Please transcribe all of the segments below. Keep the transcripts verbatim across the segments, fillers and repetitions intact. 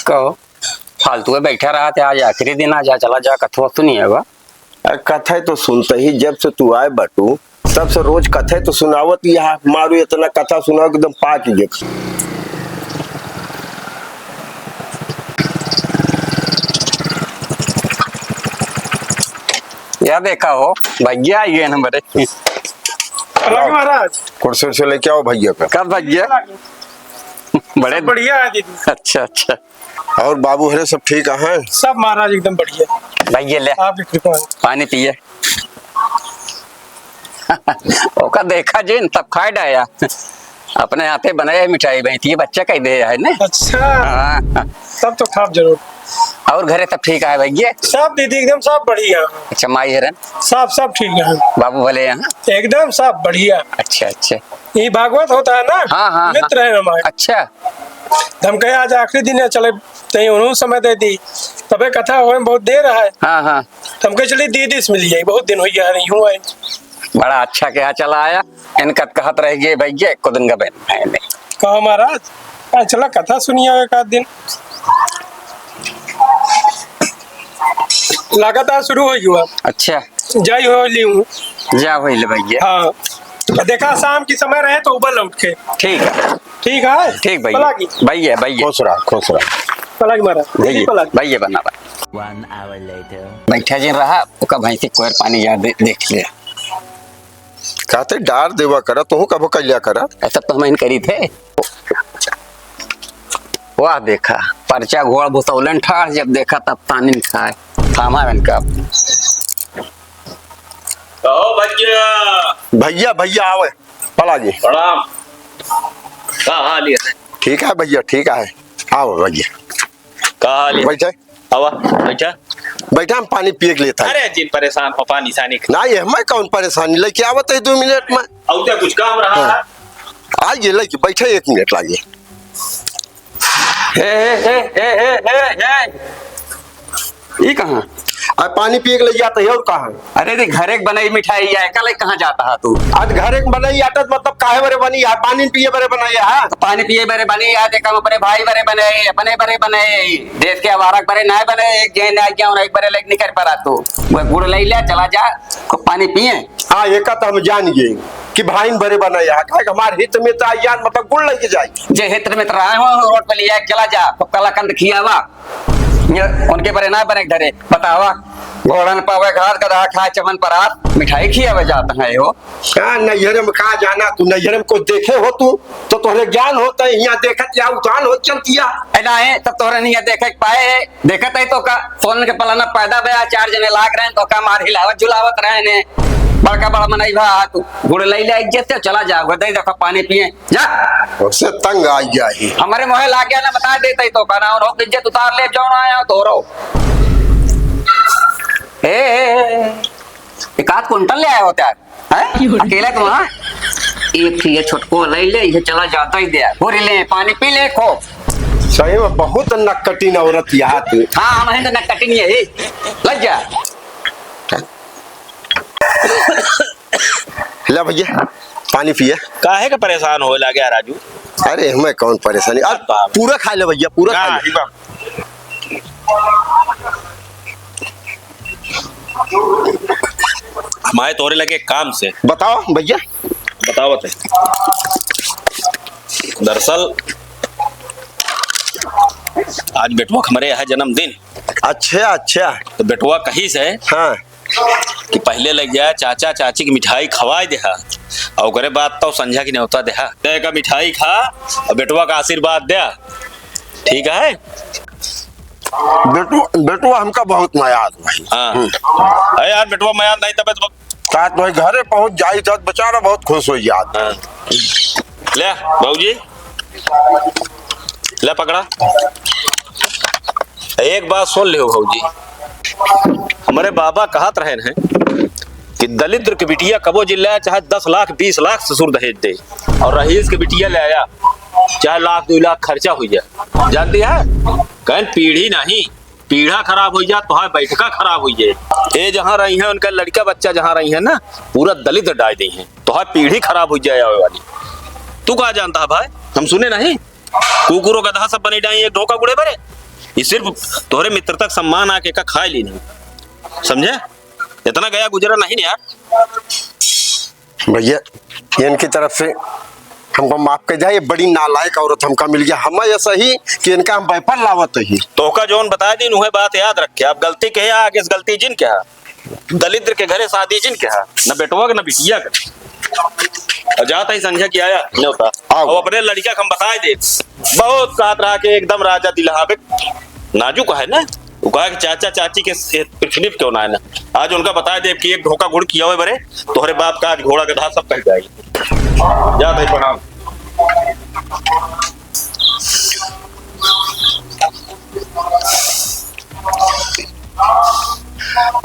कहो, फालतू में बैठा रहा थे, आज आखिरी दिन, आ जा, चला जा, कथवा सुनिए बा। अरे कथा तो सुनते ही, जब से तू आए बाटू, तब से रोज कथा तो सुनावत ही है, मारू इतना कथा सुनाओ एकदम पाक ही देख। या देखा हो, भैया आई गए हमारे। रागी महाराज। कुर्सी उर्सी लेके आओ भैया का। कब भैया? बड़े सब बढ़िया है दीदी। अच्छा, अच्छा। और बाबू हरे सब ठीक हैं? सब महाराज एकदम बढ़िया। भैया ले। आपकी कृपा है। पानी पिए। ओका देखा जिन, तब खाए डाया। अपने हाथे बनाए मिठाई बहती है, बच्चा कह दे है ना? अच्छा। हाँ। तब तो खाब जरूर। और घरे सब ठीक है भैया? सब दीदी एकदम सब बढ़िया। अच्छा, माई हरन? सब, सब ठीक है। बाबू भले हैं? एकदम सब बढ़िया। अच्छा, अच्छा। ये भागवत होता है ना? हाँ, हाँ, मित्र हाँ। है हमारे। अच्छा। हम कहे आज आखिरी दिन है, चले तई उन्हों समय दे दी, तबे कथा होए में बहुत देर है। हाँ, हाँ। तो हम कहे चलिए दीदी से मिल जाए, बहुत दिन हो गया नहीं हुआ है। बड़ा अच्छा कहा चला आया, इनका कहत रह गए भैया, एको दिन का बहन है नहीं। कहो महाराज, आ चला कथा सुनिए एक आध दिन। लगातार शुरू हो गया। अच्छा। जाई हो ली हूँ। जा होई ले भैया। हाँ। देखा, शाम की समय रहे तो उबल उठ के। ठीक है। ठीक है? ठीक भैया। पलागी। भैया, भैया। खुश रहा, खुश रहा। पलागी महाराज। भैया, पलागी। भैया बना भाई। One hour later। बैठा जिन रहा, ओका भैंसी कोयर पानी जा दे, देख लिया। कहते डार देवा करा, तोहू कबो कइल्या करा। ऐसा तो हम इन करी थे। वाह, देखा, परचा घोड़ भुसौलन ठाढ़, जब देखा तब तानिन खाए। थामा इनका। कहो भैया। भैया, भैया आवे, पलागी। प्रणाम। का हाल है? ठीक है भैया, ठीक है। आओ भैया। का हाल है? बैठे। आवा, बैठा। बैठा, हम पानी पिए के लिए था। अरे, जिन परेशान हो, पानी सानी। ना, ये मैं कौन परेशानी लेके आवत है दो मिनट में। और क्या कुछ काम रहा? हाँ। आइए, लेके बैठे, एक मिनट लाइए। हे, हे, हे। ई कहाँ? अब पानी पिए के लिए जाते हैं और कहाँ? अरे, रे, घरे के बनाई मिठाई है, कल कहाँ जाता है तू? आज घरे के बनाई आटा, मतलब काहे बरे बनी है? पानी पिए बरे बनाई है? तो पानी पिए बरे बनी है, देखा हम अपने भाई बरे बनाए, अपने बरे बनाए, देश के आवारा के बरे ना बनाए, एक जैन आ गया और एक बरे लेके निकल पड़ा तू। वह गुड़ ले ले, चला जा, खूब पानी पिए। हाँ, एका तो हम जान गए कि भाई बरे बनाए है, काहे कि हमारे हित में तो यार, मतलब गुड़ लेके जाए। जे हित में तो रहा हो, रोड पे लिया, चला जा, खूब कलाकंद खियावा। ये उनके बरे ना बने धरे, बतावा। घोड़न पावे घास, गधा खाए चमन परास, मिठाई खियावे जात है हो। का नैहरे में का जाना तू, नैहरे में कुछ देखे हो तू, तो तोहरे ज्ञान होता है, यहाँ देखत या उतान हो चलतिया। ए ना है, तब तोहरे नहीं देखे के पाए है, देखत है तो का, सोन के पलाना पैदा भया, चार जने लाग रहे हैं, तो का मार हिलावत झुलावत रहे ने, बड़का बड़ा मनई भा, तू गुड़ लई ले इज्जत से चला जा, वो दे देखो पानी पिए। जा। उससे तंग आ गया ही। हमरे मोहे लाग गया ना, बता देते ही तो का ना, उन्हों की इज्जत उतार ले, जौन आया तो रो। ए, ए, ए, एक आध कुंटल ले आए होते यार, हैं? अकेला तो हाँ? एक ठे ये छोटको ले ले, ये चला जाता ही दे, पूरी ले, पानी पी ले खूब। सही में बहुत नकटीन औरत यहाँ तू। हाँ, हम हैं तो नकटीन यही। लग जा। ले भैया, पानी पिए। काहे के परेशान होए लागे राजू? अरे, हमें कौन परेशानी? अब बाप। पूरा खा ले भैया, पूरा खा ना, ले। ई बाप। हम आए तोरे लगे काम से। बताओ भैया। बतावत है। दरअसल आज बेटवा के हमरे यहाँ जन्मदिन। अच्छा, अच्छा। तो बेटवा कहिस है हाँ। कि पहिले लग जा चाचा चाची की मिठाई खवाए देहा, और ओकरे बाद तो संझा की न्योता देहा। दे का मिठाई खा और बेटवा का आशीर्वाद दे, ठीक है? बेटू, बेटुआ हमका बहुत मयाद भाई। हाँ। हम्म। अरे यार, बेटुआ मयाद नहीं तब तो। का तो भाई घरे पहुंच जाई तो बेचारा बहुत खुश हो जात। हाँ। ले भौजी, ले पकड़ा। एक बात सुन लियो भौजी, हमरे बाबा कहत रहे हैं कि दलिद्र के बिटिया कबो जिल्ला चाहे दस लाख बीस लाख ससुर दहेज दे, और रईस के बिटिया ले आया चाहे लाख दो लाख खर्चा हो जाए, जानती है? कहन पीढ़ी नहीं, पीढ़ा खराब हो जाए, तोहार बैठका खराब हो जाए। ये जहाँ रही है, उनका लड़का बच्चा जहाँ रही है ना, पूरा दलिद्र डाल दी है, तोहार पीढ़ी खराब हो जाए आवे वाली। तू का जानता है भाई, हम सुने नहीं। कुकुरो गधा सब बने डाई एक ढोका गुड़े बरे। ये सिर्फ तोहरे मित्रता का सम्मान आके का खाए ली नहीं, समझे? इतना गया गुजरा नहीं ना यार। भैया, इनकी तरफ से हमको माफ कर जाए, ये बड़ी नालायक औरत हमका मिल गया। हम ऐसा ही कि इनका हम व्यापार लावत ही। तोहका जौन बताए दिन, उहे बात याद रखे। आप गलती कहे, आगे से गलती जिन कहा। दलिद्र के घरे शादी जिन कहा, न बेटवा के, न बिटिया के। और जाता ही संझा की आया न्योता। आओ। और अपने लड़का के हम बताए दे, बहुत कहत रहा कि एकदम राजा दिलहावे नाजुक है ना, वो कहा कि चाचा चाची के से पृथ्वी पे क्यों ना है ना। आज उनका बताए दे कि एक ढोका गुड़ किया हुए बरे, तोहरे बाप का आज घोड़ा गधा सब कह जाए। जाता ही प्रणाम।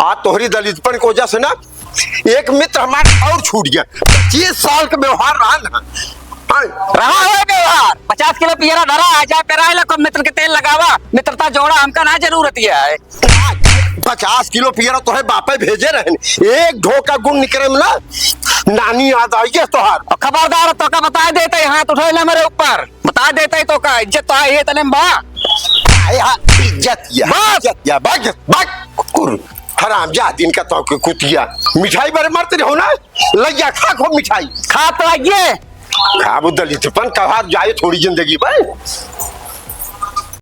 आज तोहरी दलितपन की वजह से ना एक मित्र हमार और छूट गया। पच्चीस साल का व्यवहार रहा ना। हाँ। रहा है व्यवहार, पचास किलो पियरा धरा है, जाए पेराए ला, मित्र के तेल लगावा, मित्रता जोड़ा, हमका ना जरूरत ये है। पचास किलो पियरा तोहे बापे भेजे रहन, एक ढोका गुड़ निकरे में ना नानी याद आई है तोहार। और खबरदार, तोका बताए देते, हाथ उठाए ना मेरे ऊपर। बता देते ही तो का इज्जत तो आई है तने में बा। आए हा, इज्जत या, बस। इज्जत या, बक, बक, कुकुर, हराम जा दिन का तो के कुतिया। मिठाई बरे मरते रहो ना, लइया खा खो मिठाई। खा तो आइए। खा वो दलितपन कभार जाए थोड़ी जिंदगी भाई।